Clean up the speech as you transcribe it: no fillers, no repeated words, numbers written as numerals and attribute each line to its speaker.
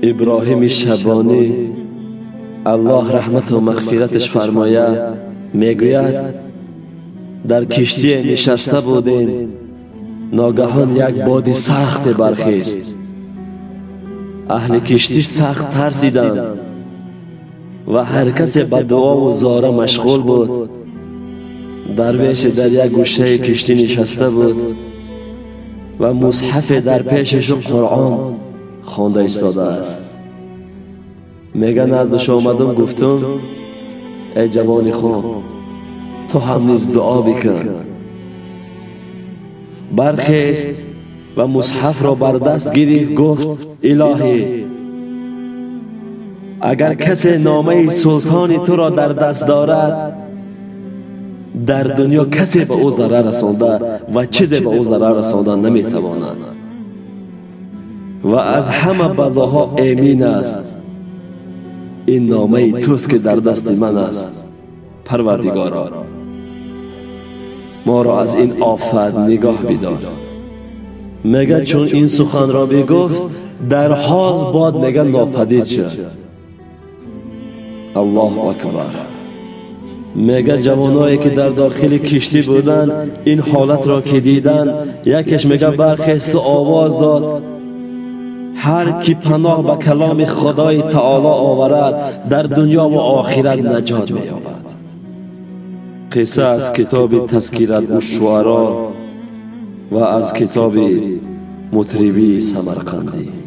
Speaker 1: Иброҳими Шабонӣ, Аллоҳ раҳмату мағфираташ фармояд, мегӯяд: дар киштие нишаста будем, ногаҳон як боди сахте бархест. Аҳли киштӣ сахт тарсиданд ва ҳар касе ба дуову зора машғул буд. Дарвеше дар як гӯшаи киштӣ нишаста буд ва мусҳафе дар пешашу Қуръон хонда истодааст. Мега наздаш омадум, гуфтум: эй ҷавони хуб, ту ҳам низ дуо бикун. Бархест ва мусҳафро бар даст гирифт, гуфт: илоҳӣ, агар касе номаи султони туро дар даст дорад, дар дунё касе ба ӯ зарар расонда ва чизе ба ӯ зарар расонда наметавонад ва аз ҳама балоҳо эмин аст. Ин номаи туст, ки дар дасти ман аст. Парвардигоро, моро аз ин офат нигоҳ бидор. Мега чун ин суханро бигуфт, дар ҳол бод, мега, нопадид шуд. Аллоҳу акбар! Мега ҷавоное, ки дар дохили киштӣ буданд, ин ҳолатро ки диданд, якеш, мега, бархесту овоз дод: ҳар ки паноҳ ба каломи Худои Таоло оварад, дар дунё ва охират наҷот меёбад. Қисса аз китоби Тазкират ушшуаро ва аз китоби Мутрибии Самарқандӣ.